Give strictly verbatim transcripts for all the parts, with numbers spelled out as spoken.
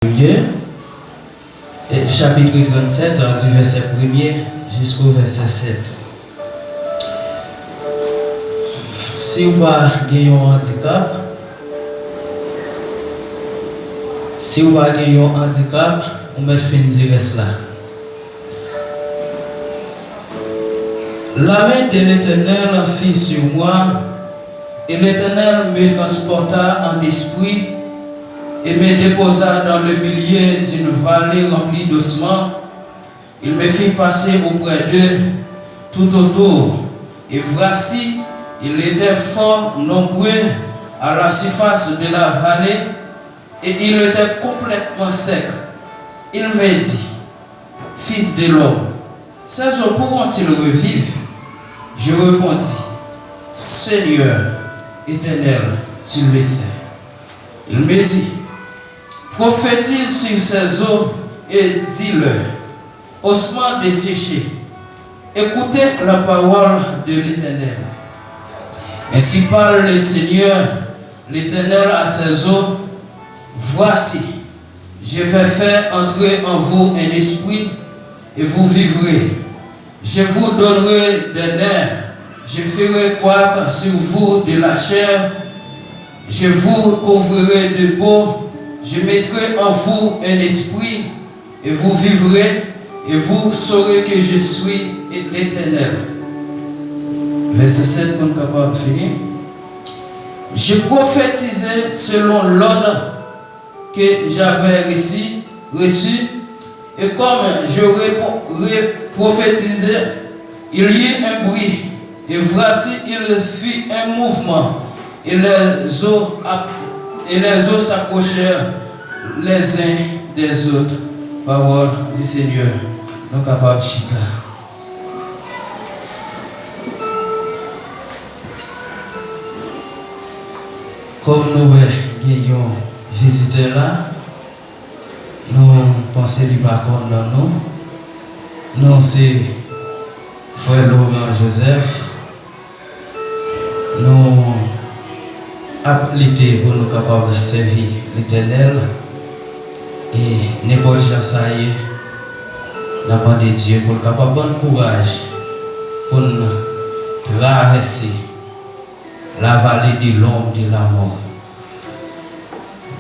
Premye, e, chapit trannsèt, di vèsè premye jisko vèsè sèt. Si w pa gen yon andikap, si w pa gen yon andikap, ou mèt fin di rès la. La main de l'Éternel fut sur moi, et l'Éternel me transporta en esprit et me déposa dans le milieu d'une vallée remplie d'ossements. Il me fit passer auprès d'eux tout autour, et voici, il était fort nombreux à la surface de la vallée, et il était complètement sec. Il me dit, Fils de l'homme, ces os pourront-ils revivre? Je répondis, Seigneur, Éternel, tu le sais. Il me dit, Prophétise sur ces os et dis-leur, Ossements desséchés, écoutez la parole de l'Éternel. Ainsi parle le Seigneur, l'Éternel, à ces os, Voici, je vais faire entrer en vous un esprit, et vous vivrez. Je vous donnerai des nerfs, je ferai croître sur vous de la chair, je vous couvrirai de peau, je mettrai en vous un esprit, et vous vivrez, et vous saurez que je suis l'Éternel. Vèsè sèt pou n kapab fini. Je prophétisai selon l'ordre que j'avais reçu, reçu, et comme je repo- re- prophétisais, il y eut un bruit, et voici, il fit un mouvement, et les os, ap- et les os s'approchèrent les uns des autres. Parole du Seigneur. Nou kapab chita. Kòm nou wè gen yon vizitè la, nou panse li pa konn non nou. Nou se frè Laurent Joseph. Nou ap lite pou nou kapab sèvi Letènèl. E nenpòt jan sa ye, n ap mande Dye pou l kapab ban n kouraj pou n travèse la vallée de l'ombre de la mort.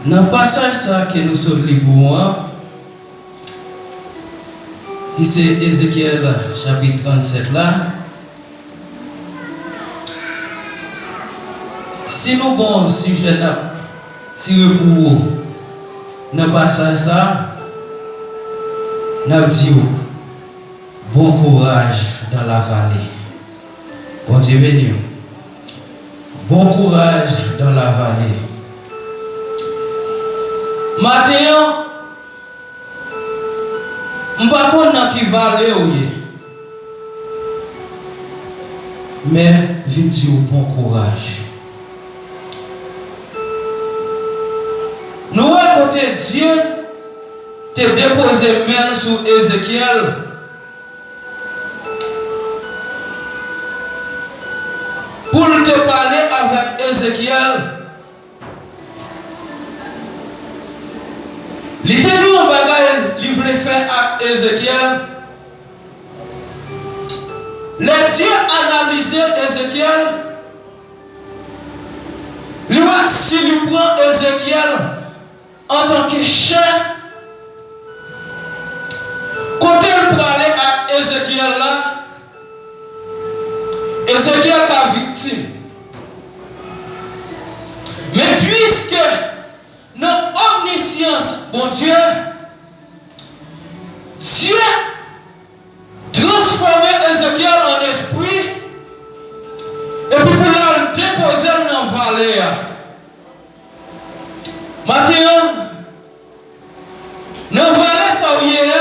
Nan pasaj sa ke nou sot li pou ou an, ki se Ezekyèl chapit trannsèt la, si nou gon sijè n ap tire pou ou nan pasaj sa, n ap di w, bon courage dans la vallée. Bondye beni w. Bon courage dans la vallée. Maten an, m pa konn nan ki vale w ye, men vin di w bon kouraj. Nou wè kote Dye te depoze men l sou Ezekyèl pou l te pale avèk Ezekyèl. Li te gen yon bagay li vle fè ak Ezekyèl. Lè Dye analize Ezekyèl, li wè si li pran Ezekyèl antanke chè, kote l prale ak Ezekyèl la, Ezekyèl ka viktim. Men piske nan omnisyans Bondye, Dye transfòme Ezekyèl an espri, epi pou l al depoze l nan vale a. Maten an, nan vale sa w ye a,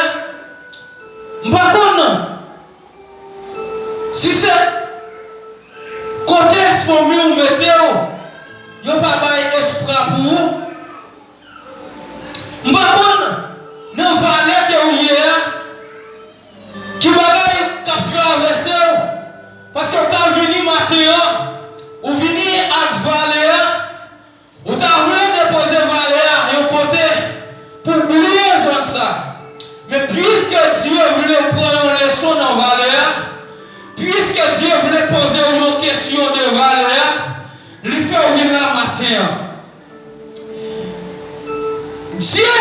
m pa konn si se kote fanmi w mete w, yo pa bay espwa pou ou. M pa konn nan vale ke w ye a, w pran yon leson nan valè a, piske Dye vle poze w yon kesyon de valè a, li fè w vin la maten an. Dye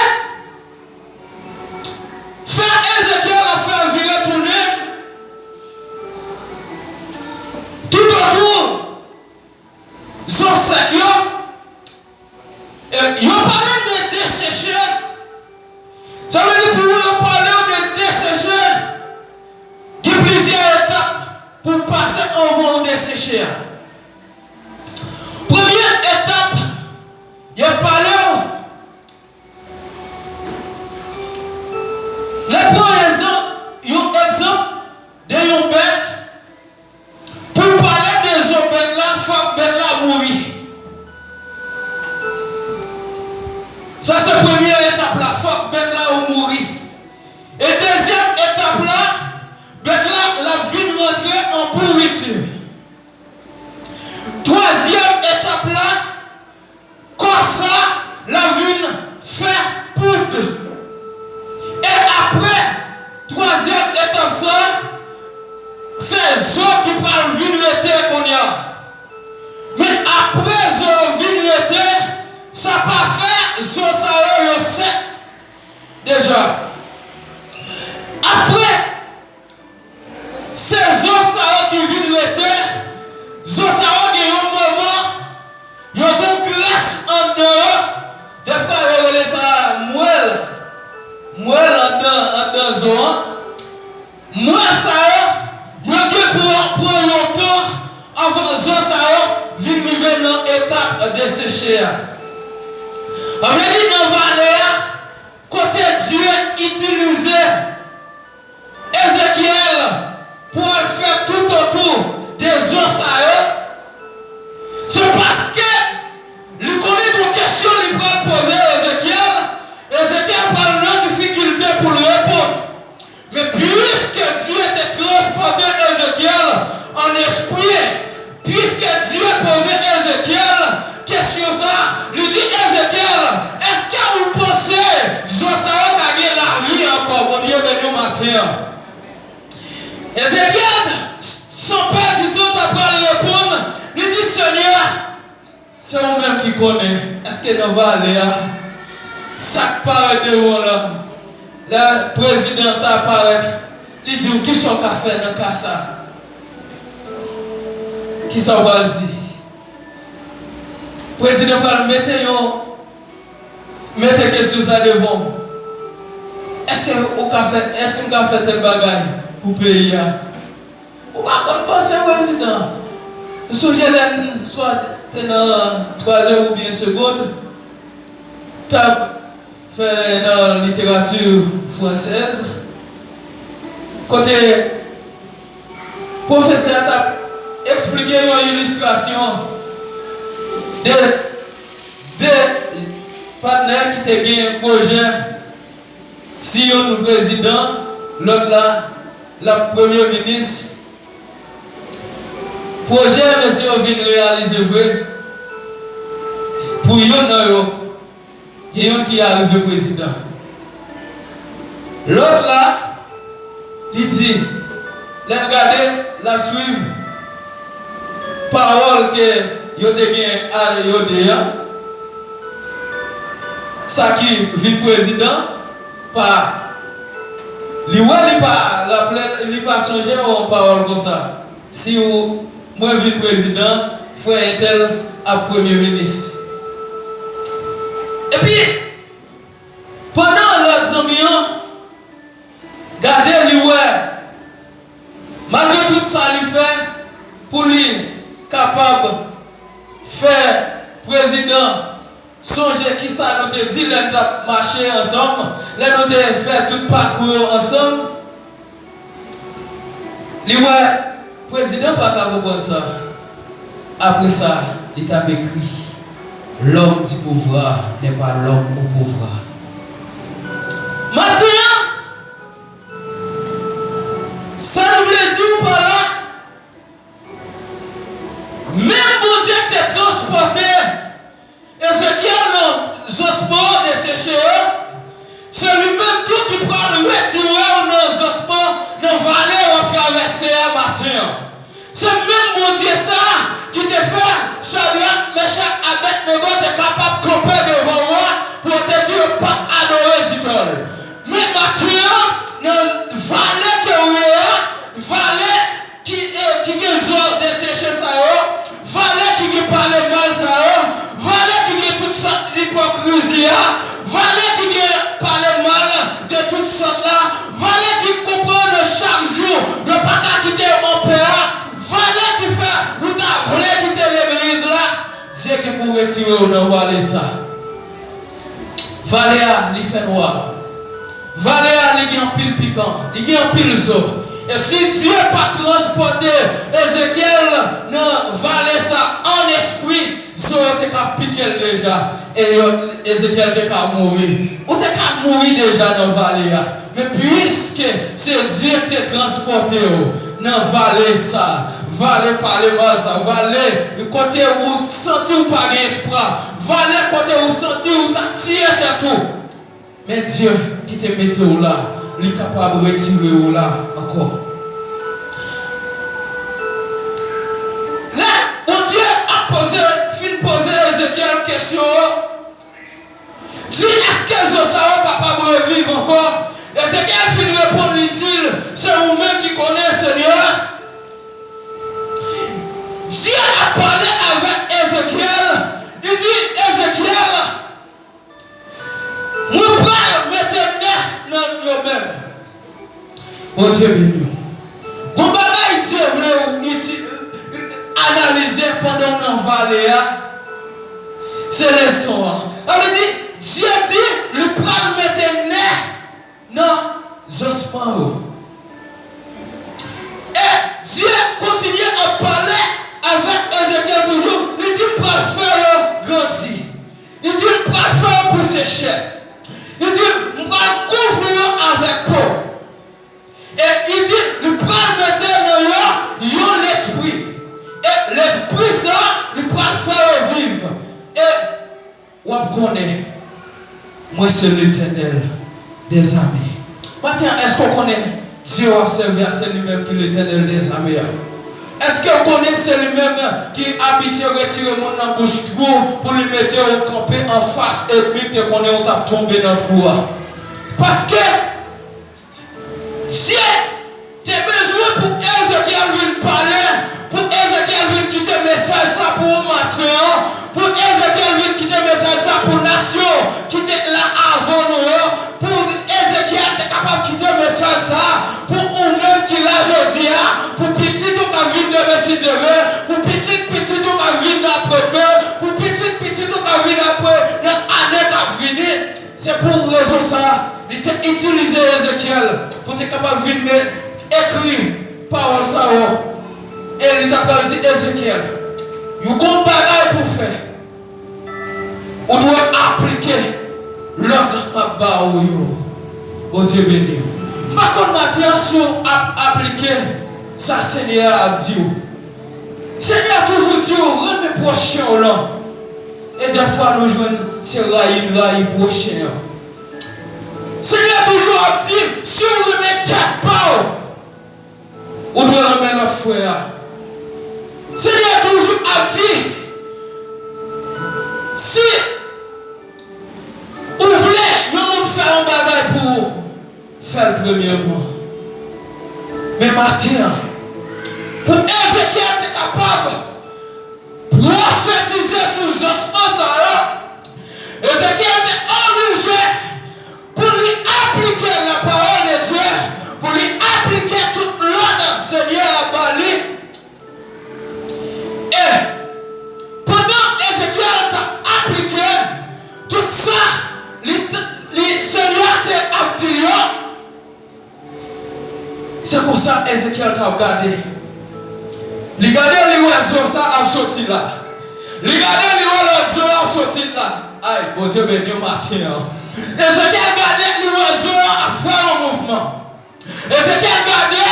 fè Ezekyèl ap fè vire tounen toutotou zo sèk yo. E yo pale de deseche. Sa vle di pou yo pale w de deseche, gen plizyè etap pou w pase anvan w deseche a. Premye etap, y ap pale w, n ap pran egzanp, yon egzanp de yon bèt. Pou w pale de zo bèt la, fòk bèt la mouri. Sa se premye etap la, fòk bèt la mouri. E dezyèm etap la, bèt la, l ap vin rantre an pouriti. Twazyèm etap la, kò sa, l ap vin fè poud. E apre twazyèm etap sa, se zo ki pral vin rete kounye a. Men apre zo yo vin rete, sa pa fè zo sa yo, yo sèk deja. Apre Se zo sa yo ki vin rete, zo sa yo gen yon moman, yo gen gras anndan yo. Dèfwa yo rele sa mwèl, mwèl anndan, anndan zo an. Mwèl sa yo, yo gen pou yo pran yon tan anvan zo sa yo vin rive nan etap deseche a. Sa vle di nan valè a, kote Dye itilize Ezekyèl pou al fè toutotou de zo sa yo, se paske li konnen gon kesyon li pral poze Ezekyèl, Ezekyèl pral nan difikilte pou l reponn. Men piske Dye te transpòte Ezekyèl an espri, Piske Dye poze Ezekyèl kesyon sa a, li di, Ezekyèl, èske ou panse zo sa yo ka gen lavi ankò? Bondye beni w maten an. Ezekyèl, san pèdi tan, ta pral reponn, li di, Senyè, se ou menm ki konnen. Èske nan valè a, sa k parèt devan w la, lè prezidan ta parèt, li di w, kisa w ka fè nan ka sa a? Kisa w pral di? Prezidan pral mete yon, mete kesyon sa devan w. Èske ou ka fè, èske m ka fè tèl bagay pou peyi a? Ou pa konn panse, prezidan. M sonje lè n swa te nan twazyèm oubyen segond, t ap fè nan literati fransèz, kote pwofesè a t ap eksplike yon ilistrasyon de de patnè ki te gen pwojè, si youn prezidan, lòt la, l ap premye minis. Pwojè mesye yo vin reyalize vre. Pou youn nan yo, gen youn ki arive prezidan. Lòt la, li di, lè l gade, l ap swiv pawòl ke yo te gen a yo de a. Sa ki vin prezidan, pa, li wè, li pa raple, li pa sonje yon pawòl konsa. Si w, mwen vin prezidan, frè entèl ap premye minis. Epi, pandan lòt zanmi an gade, li wè, malgre tout sa li fè pou li kapab fè prezidan sonje kisa nou te di lè n t ap mache ansanm, lè nou te fè tout pakou yo ansanm. Li wè prezidan pa ka konprann sa. Apre sa, li t ap ekri, L'homme du pouvoir n'est pas l'homme au pouvoir. Maten an, sa nou vle di w pa la, menm Bondye k te transpòte Ezekyèl nan zosman de Seche yo, se li menm tou ki pral retire w nan zosman maten an. Se menm Bondye sa a ki te fè Chadrak, Mechak, Abèdnego te kapab kanpe devan wa pou yo te di yo p ap adore zidòl. Men maten an, nan vale ke w ye a, vale ki, eh, ki gen zò deseche sa yo, vale ki gen pale mal sa yo, vale ki gen tout sòt ipokrizi a, vale ki gen pale mal de tout sòt la, vale ki konprann chak jou yo pa ka kite yo anpè a, vale ki fè ou ta vle kite legliz la, Dye gen pou retire w nan vale sa. Vale a, li fè nwa. Vale a, li gen anpil pikan, li gen anpil zo. E si Dye pa transpòte Ezekyèl nan vale sa an espri, zo yo te ka pike l deja. E yo, Ezekyèl te ka mouri. Ou te ka mouri deja nan vale a. Men piske se Dye ki te transpòte w nan vale sa, vale pale mal sa, vale kote ou santi ou pa gen espwa, vale kote ou santi ou ta tiye tèt ou, men Dye ki te mete w la, li kapab retire w la ankò. Lè Bondye ap poze, fin poze Ezekyèl kesyon an, di, èske zo sa yo kapab reviv ankò? Ezekyèl fin reponn, li di l, se ou menm ki konnen, Senyè. Dye ap pale avèk Ezekyèl, li di, Ezekyèl, mwen pral mete nè nan yo menm. Bondye beni w. Gon bagay Dye vle w iti-, analize pandan w nan vale a, se leson an. Sa vle di, Dye di li pral mete nè nan zansman yo. E Dye kontinye ap pale avèk Ezekyèl toujou. Li di, m pral fè yo grandi. Li di, m pral fè yo pouse chè. Li di, m pral kouvri yo avèk po. E li di, li pral mete nan yo yon lespri. E lespri sa, li pral fè yo viv. E w ap konnen, mwen se Letènèl dèzame. Maten an, èske w konnen Dye w ap sèvi a, se li menm ki Letènèl dèzame a? Èske w konnen se li menm ki abitye retire moun nan bouch twou pou li mete w kanpe anfas ènmi k te konnen w t ap tonbe nan twou a? Paske Dye te bezwen pou Ezekyèl vin pale, pou Ezekyèl vin kite mesaj sa pou ou maten an, pou Ezekyèl vin kite mesaj sa pou nasyon ki te la avan nou yo, pou Ezekyèl te kapab kite mesaj sa pou ou menm ki la jodi a, pou pitit ou k ap vin demen si Dye vle, pou pitit pitit ou k ap vin apre demen, pou pitit pitit ou k ap vin apre nan ane k ap vini. Se pou rezon sa a, li te itilize Ezekyèl pou te kapab vin met, ekri pawòl sa yo. E li ta pral di Ezekyèl, yo gon bagay pou fè. Ou dwe aplike lòd m ap ba ou yo. Bondye beni w. M pa konn maten an si w ap aplike sa Senyè a ap di w. Senyè a toujou di w renmen pwochen w lan. E dèfwa nou jwenn se rayi n rayi pwochen an. Senyè a toujou ap di, si w renmen tèt pa w, ou dwe renmen lòt frè a. Senyè a toujou ap di, si ou vle yon moun fè yon bagay pou ou, fè l premyèman. Men maten an, pou Ezekyèl te kapab pwofetize sou zansman sa yo, Ezekyèl te oblije pou li aplike la parole de Dieu, pou li aplike tout lòd Senyè a ba li. E pandan Ezekyèl t ap aplike tout sa li, li Senyè a te ap di l yo, se konsa Ezekyèl t ap gade. Li gade, li wè zo sa ap soti la. Li gade, li wè lòt zo ap soti la. Ay, Bondye beni w maten an. Ezekyèl gade, li wè zo ap fè yon mouvman. Ezekyèl gade,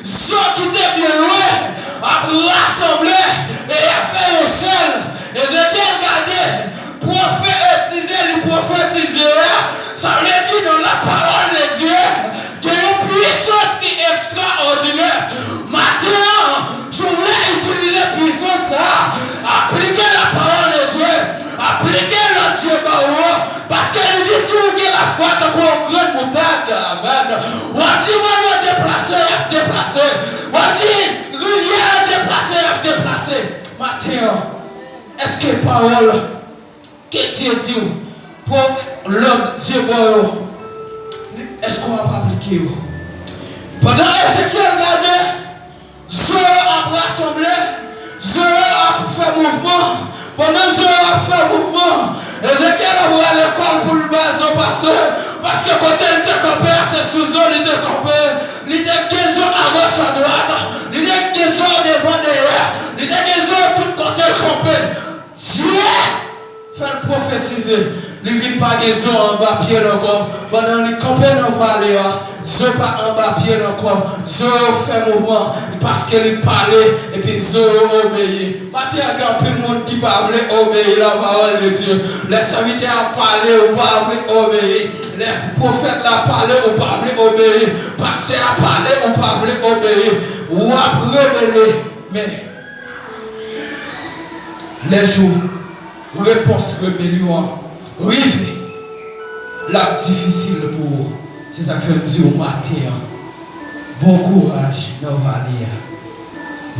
zo ki te byen lwen ap rasanble e y ap fè yon sèl. Ezekyèl gade, pwofetize li pwofetize a, sa vle di nan la parole de Dieu, gen yon pwisans ki ekstraòdinè. Maten Pwisans sa a, aplike lapawòl de Dye, aplike lòd Dye ba ou an, paske li di, si w gen lafwa tankou yon grenn moutad, amèn, w ap di mòn yo deplase, y ap deplase. W ap di rivyè yo deplase, y ap deplase. Maten an, èske pawòl ke Dye di w, pou lòd Dye ba w yo, èske w ap aplike yo? Pandan Ezekyèl gade, zo yo ap rasanble, zo yo ap fè mouvman. Pandan zo yo ap fè mouvman, Ezekyèl ap rale kò l pou l ba zo pase, paske kote l te kanpe a, se sou zo li te kanpe. Li te gen zo agoch, adwat, li te gen zo devan, dèyè, li te gen zo tout kote l kanpe. Dye fè l pwofetize. Li vin pa gen zo anba pye l ankò. Pandan li kanpe nan vale a, zo pa anba pye l ankò. Zo yo fè mouvman paske li pale, epi zo yo obeyi. Maten an, gen anpil moun ki pa vle obeyi lapawòl de Dye. Lè sèvitè a pale, ou pa vle obeyi. Lè pwofèt la pale, ou pa vle obeyi. Pastè a pale, ou pa vle obeyi. W ap rebele. Men, lè jou repons rebelyon an rive, l ap difisil pou ou. Se sa k fè m di w maten an, bon kouraj nan vale a.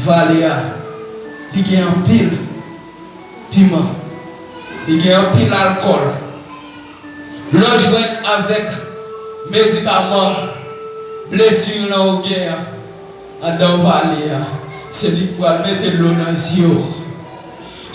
Vale a, li gen anpil piman, li gen anpil alkòl. Lè w jwenn avèk medikaman, blesi nan ou gen an, anndan vale a, se li k pral mete dlo nan zye w.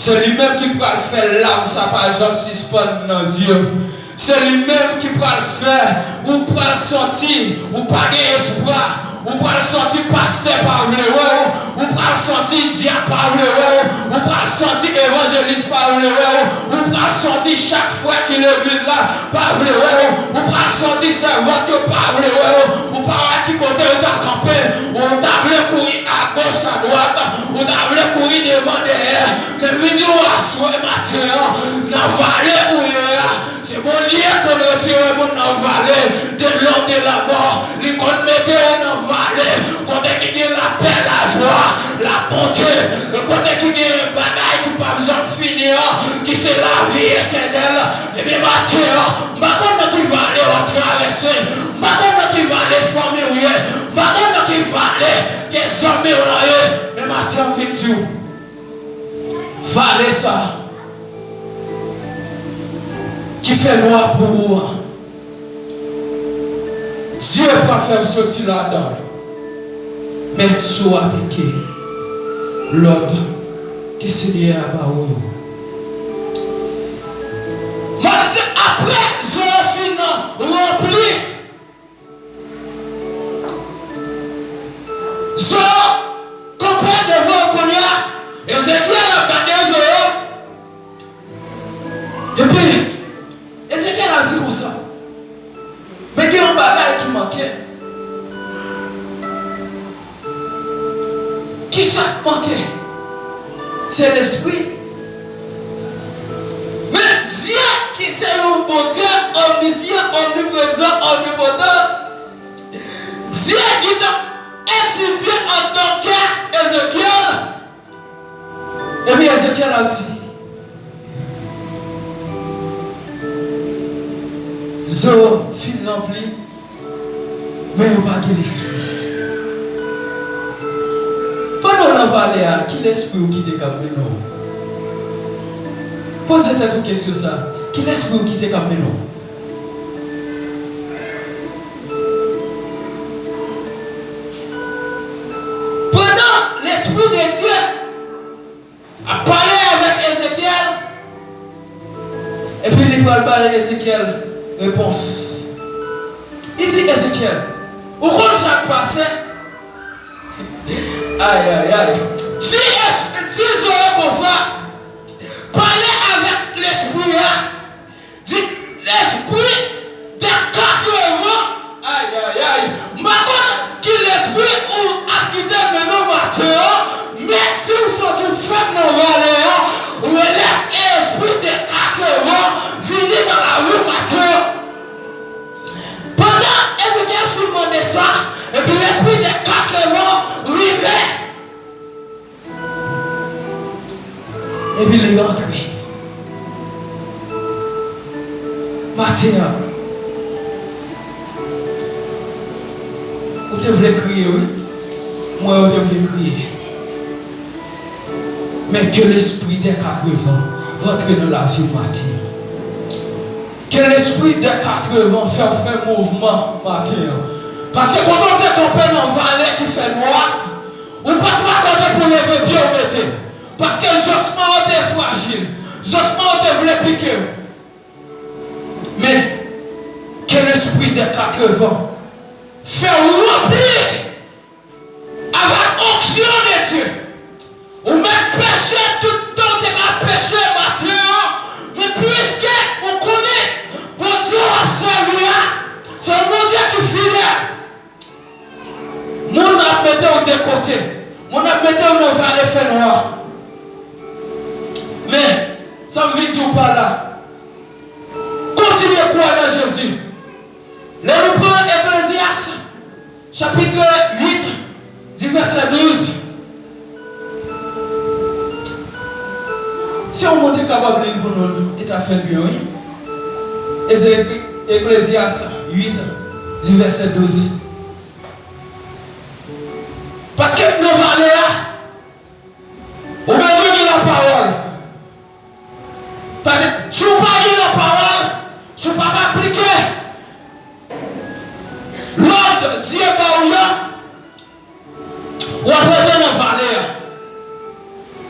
Se li menm ki pral fè lam sa pa janm sispann nan zye w. Se li menm ki pral fè ou pral santi ou pa gen espwa. Ou pral santi pastè pa vle wè w. Ou pral santi dyak pa vle wè w. Ou pral santi evanjelis pa vle wè w. Ou pral santi chak frè ki legliz la pa vle wè w. Ou pral santi sèvant yo pa vle wè w. Ou pa wè ki kote yo ta kanpe. Ou ta vle kouri agoch, adwat. Ou ta vle kouri devan, dèyè. Men vin di w aswè maten an, nan vale ou ye a, se Bondye konn retire moun nan vale, de lòm de labò. Li konn mete w nan vale kote ki gen lapè, lajwa, labonte, kote ki gen bagay ki p ap janm fini an, ki se lavi etènèl. Ebyen, maten an, m pa konn nan ki vale w ap travèse, m pa konn nan ki vale fanmi w ye, m pa konn nan ki vale ke zanmi w lan ye, men maten an vin di w, vale sa a ki fè nwa pou ou an, Dye pral fè w soti ladan l. Men si w aplike lòd ke Senyè a ba w yo. Malgre apre zo yo fin ranpli, zo yo kanpe devan yo kounye a, Ezekyèl ap gade zo yo. Epi, Ezekyèl ap di konsa, men gen yon bagay ki manke. Kisa k manke? Se lespri. Men Dye ki se yon Bondye omnisyan, omniprezan, omnipotan, Dye gentan etidye anndan kè Ezekyèl. Epi Ezekyèl ap di, zo fin ranpli, men yo pa gen lespri. Pandan w nan vale a, ki lespri w kite k ap mennen w? Poze tèt ou kesyon sa a, ki lespri w kite k ap mennen w? Pandan Lespri de Dye ap pale avèk Ezekyèl, epi li pral ba Ezekyèl repons. Li di Ezekyèl, ou konn sa k pase? Ayayay. Di es-, di zo yo konsa, pale avèk lespri a. Di, lespri dè katrevan, ayayay, m pa konn ki lespri ou ap kite mennen w maten an, men si w santi w fèb nan vale a, rele espri dè katrevan vini nan lavi w maten an. Pandan Ezekyèl fin mande sa, epi lespri dè katrevan rive. Epi li rantre. Maten an, ou te vle kriye, wi. Mwen, ou te vle kriye. Men ke lespri dè katrevan rantre nan lavi w maten an. Ke lespri dè katrevan fè w fè mouvman maten an. Paske kote w te kanpe nan vale ki fè nwa, ou pa t wè kote pou leve pye w mete. Paske zòsman w te frajil. Zòsman w te vle pike w. Men, ke lespri dè katrevan fè w ranpli avèk onksyon de Dye. Ou mèt peche tout tan w te ka peche maten an, men piske ou konnen Bondye w ap sèvi a, se yon Bondye ki fidèl. Moun ap mete w de kote. Moun ap mete w nan vale fènwa. Men, sa m vin di w pa la. Kontinye kwè nan Jezi. Lè nou pran Eklezyas, chapit uit, di vèsè douz. Si yon moun te kapab li l pou nou, li ta fè l byen, wi. Eze-, Eklezyas uit, di vèsè douz. Paske nan vale a, ou bezwen gen lapawòl. Paske si w pa gen lapawòl, si w pa aplike lòd Dye ba w yo, w ap rete nan vale a.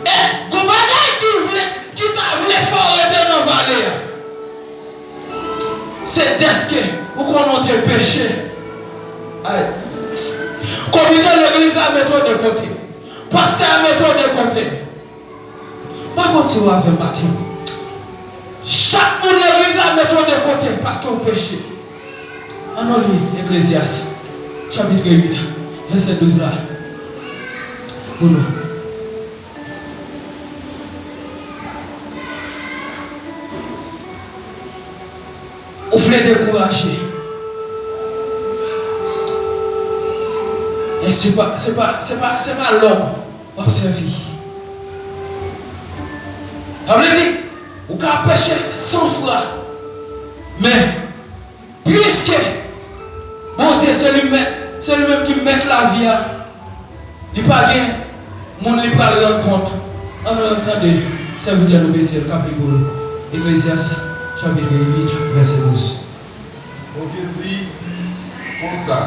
E gon bagay ki vle, ki ta vle fè w rete nan vale a. Se dèske ou konnen w te peche. Ay. Komite legliz la mete w de kote. Pastè a mete w de kote. Mwen konn si w avè m maten. Chak moun legliz la mete w de kote paske w peche. Ann nou li Eklezyas, chapit uit, vèsè douz la. Pou nou. Ou vle dekouraje. E se pa, se pa, se pa, se pa lòm w ap sèvi. Sa vle di, ou ka peche san fwa, men piske Bondye se li mèt, se li menm ki mèt lavi a, li pa gen moun li pral rann kont. Ann nou tande sèvitè nou Petyèl k ap li pou nou. Eklezyas, chapit uit, vèsè douz. Bondye di konsa,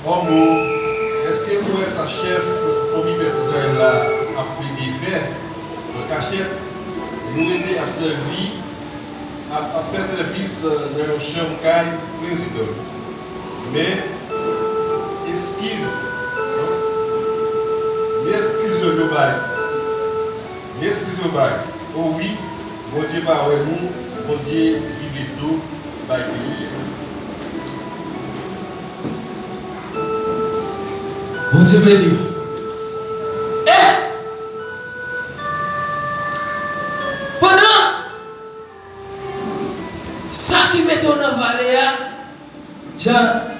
Òm ou, èske ou wè sa chèf fanmi pèp Izrayèl la ap plede fè nan kachèt? Nou rete ap sèvi, ap, ap fè sèvis nan yon chanm kay prezidan. Men, eskiz, men eskiz yo, yo bay. Men eskiz yo bay. O wi, Bondye pa wè nou, Bondye vire do bay peyi a. Bondye beni w. E pandan sa ki mete w nan vale a, jan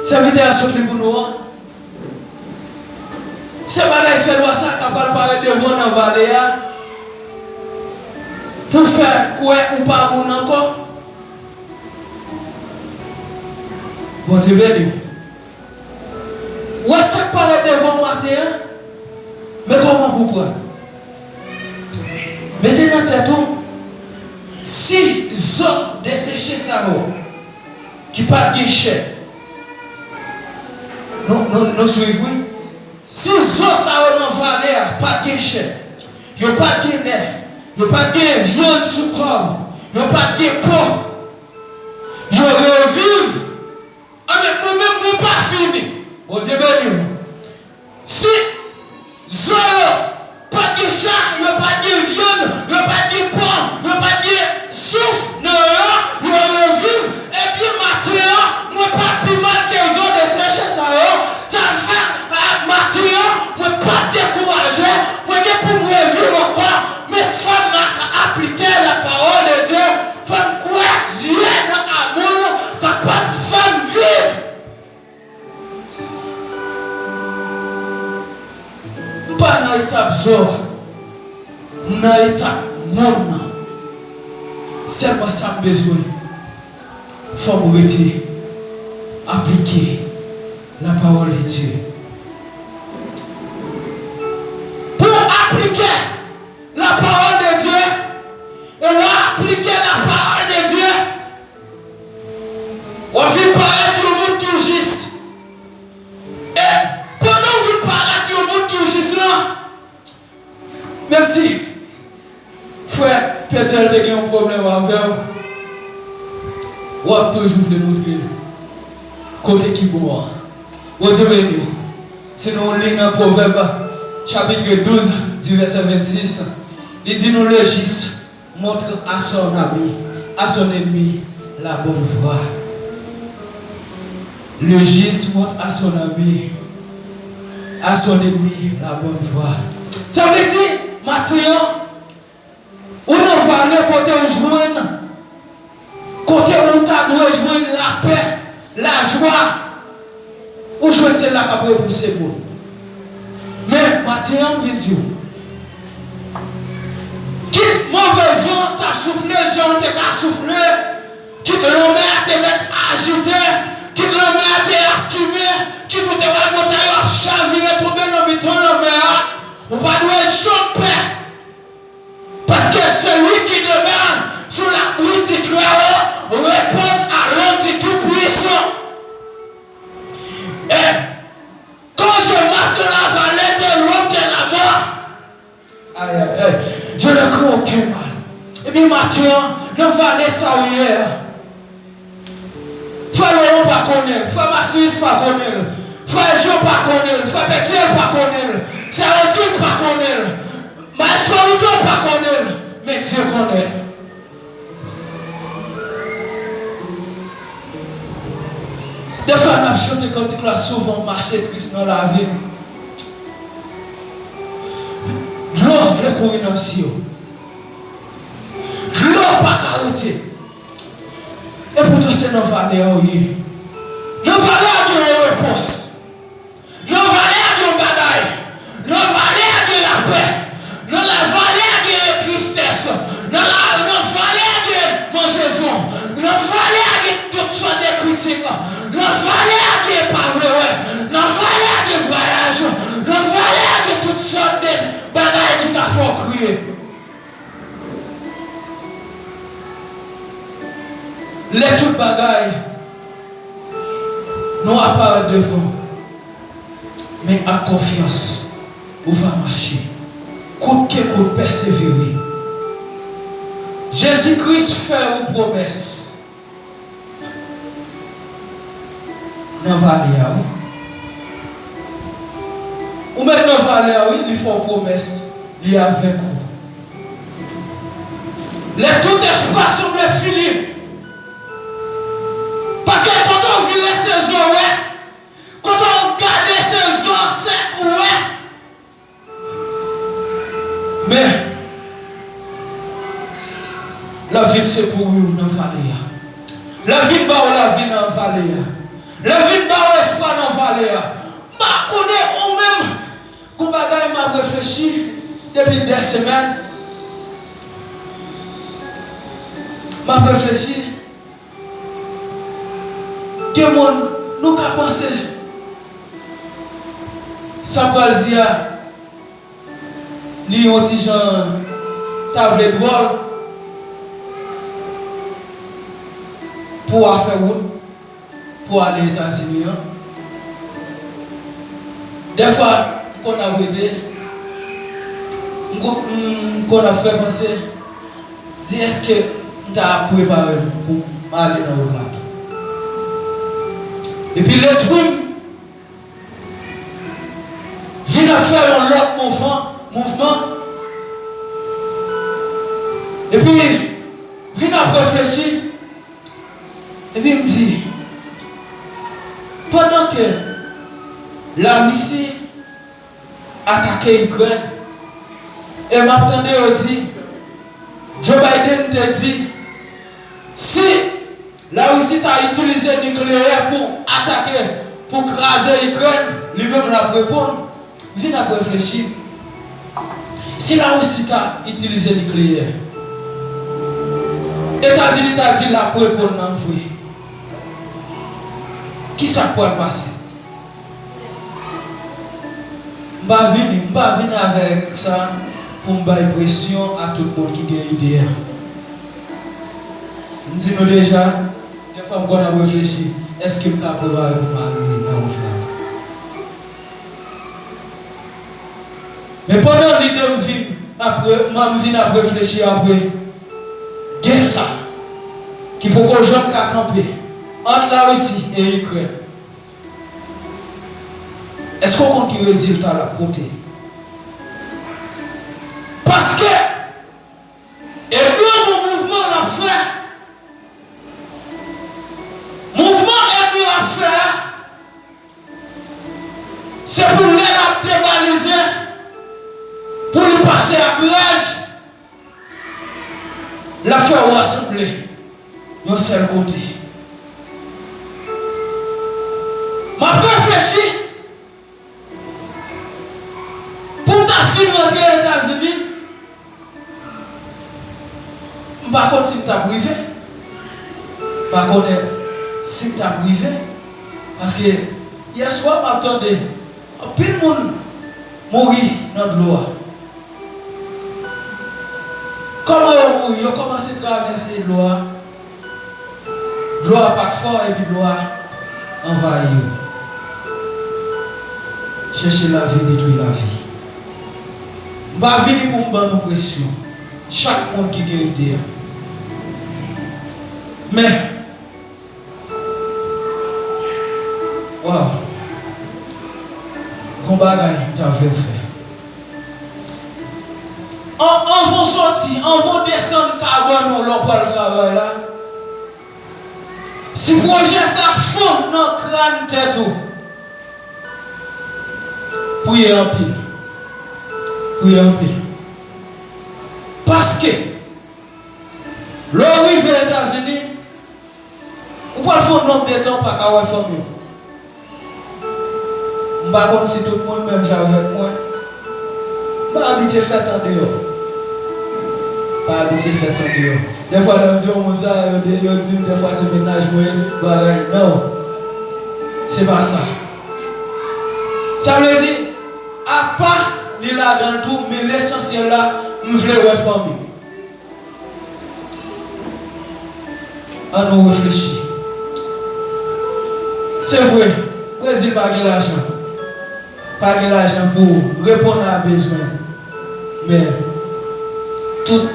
sèvitè a sot li pou nou an, se bagay fènwa sa k ap pral parèt devan w nan vale a pou fè kwè ou pa moun ankò. Bondye beni w. Ou wè sa k parèt devan w maten an? Men kòman pou w pran? Mete nan tèt ou, si zo deseche sa yo ki pa t gen chè, nou, nou, nou swiv, wi. Si zo sa yo nan vale a pa t gen chè, yo pa t gen nè, yo pa t gen vyann sou kò, yo pa t gen po, yo reviv. Anben, mwen menm, mwen pa fini. Bondye beni w. Si zo yo pa t gen cha, yo pa t gen vyann, yo pa t gen po, yo pa t gen souf nan yo, yo reviv, ebyen, maten an, mwen pa pi mal ke zo deseche sa yo. Sa fè, a, maten an, mwen p ap dekouraje, mwen gen pou m reviv ankò, men fò m aplike la parole de Dieu. Fò n kwè Dye nan amoul kapab fè n viv. M pa nan etap zo a. Nan eta monn nan, sèlman sa m bezwen, fò m rete aplike la parole de Dieu. Pou w aplike la parole de Dieu, e lè w aplike la parole de Dieu, w ap vin parèt yon moun ki jis. E pandan w vin parèt yon moun ki jis lan, menm si frè Petyèl te gen yon pwoblèm avè w, w ap toujou vle montre l kote ki bon an. Bondye beni w. Si nou li nan Pwovèb, chapit douz, di vèsè vennsis, li di nou, le juste montre à son ami, à son ennemi la bonne voie. Le juste montre à son ami, à son ennemi la bonne voie. Sa vle di, maten an, ou nan vale kote ou jwenn, kote ou ta dwe jwenn lapè, lajwa, ou jwenn se la k ap repouse moun. Men, maten an, m vin di w, kit move van ta soufle jan l te ka soufle, kit lanmè a te mèt ajite, kit lanmè a te ap kibe, kit ou te wè montay yo ap chavire tonbe nan mitan lanmè a, ou pa dwe janm pè. Parce que celui qui demeure sous l'abri du Très-Haut repose à l'ombre du Tout-Puissant. Et quand je marche dans la vallée de l'ombre de la mort, aïe, aïe, aïe, je ne crains aucun mal. Ebyen, maten an, nan vale sa w ye a, frè Laurent pa konnen l, frè Masius pa konnen l, frè Jean pa konnen l, frè Petyèl pa konnen l, sè Odile pa konnen l, Maestro Ruto pa konnen l, men Dye konnen l. Defwa n ap chante kantik la, souvent mache tris nan lavi m. Dlo vle kouri nan zye w. Dlo pa ka rete. Epoutan se nan vale a w ye. Nan vale a gen yon repons. Nan vale a gen yon bagay. Nan vale a gen lapè. Nan la vale a gen tristès. Nan la, nan vale a gen manjezon. Nan vale a gen tout sòt de kritik. Nan vale a gen pa vle wè. Nan vale a gen vwayaj. Nan vale a gen tout sòt de bagay ki ka fè w kriye. Lè tout bagay nwa parèt devan, men ak konfyans, ou va mache. Kout ke kout, pèsevere. Jezi Kris fè yon pwomès. Nan vale a, wi. Ou mèt nan vale a, wi, li fè w pwomès, li avèk ou. Lè tout espwa sanble fini. Paske kote w vire se zo w wè. Kote w gade se zo sèk ou wè. Men, l ap vin sekouri w nan vale a. L ap vin ba w lavi nan vale a. L ap vin ba w espwa nan vale a. M pa konnen ou menm, gon bagay m ap reflechi depi dè semèn. M ap reflechi. Gen moun, nou ka panse sa m pral di a, li yon ti jan ta vle dwòl pou w a fè wout pou w ale Etazini an. Dèfwa, m konn ap rete, m ko-, m konn ap fè panse, di èske m ta prepare m pou m ale nan wout la tou. Epi lespri m vin ap fè yon lòt mouvman, mouvman. Epi vin ap reflechi. Epi m di, pandan ke Larisi atake Ikrèn, e m ap tande yo di, Joe Biden te di, si Larisi ta itilize nikleyè pou atake, pou kraze Ikrèn, li menm l ap reponn, vin ap reflechi. Si Larisi ta itilize nikleyè, Etazini ta di l ap reponn nan vre, kisa k pral pase? M pa vini, m pa vini avèk sa pou m bay presyon a tout moun ki gen ide a. M di nou deja, dèfwa m konn ap reflechi, èske m ka prepare pou m ale nan wout la? Men pandan lide m vin ap re-, m vin ap reflechi apre gè sa ki poko janm ka kanpe ant Larisi e Ikrèn, èske w konn ki rezilta l ap pote? Paske enmi an gon mouvman l ap fè. Mouvman enmi an ap fè a, se pou lè l ap debalize, pou li pase ak raj, l ap fè w rasanble yon sèl kote. M ap reflechi pou m ta fin rantre Etazini, m pa konn si m t ap rive. M pa konnen si m t ap rive. Paske yèswa m ap tande anpil moun mouri nan dlo a. Kòman yo mouri? Yo kòmanse travèse dlo a. Dlo a pa t fò epi dlo a anvayi yo. Chèche lavi, detwi lavi. M pa vini pou m ban nou presyon. Chak moun ki gen ide a. Men, waw. Gon bagay m ta vle w fè. An, anvan w soti, anvan w desann kabann ou lè w pral travay la, si pwojè sa fonn nan kràn tèt ou, priye anpil. Priye anpil. Paske, lè w rive Etazini, ou pral fè yon nonb de tan w pa ka wè fanmi w. M pa konn si tout moun menm jan avèk mwen. M pa abitye fèt andeyò. M pa abitye fèt andeyò. Dèfwa, lè m di yon moun sa, yo, yo di m dèfwa se mennaj mwen, bagay. Non. Se pa sa. Sa vle di, apa li ladan l tou, men lesansyèl la, m vle wè fanmi m. Ann nou reflechi. Se vre, Brezil pa gen lajan. Pa gen lajan pou reponn a bezwen. Men, tout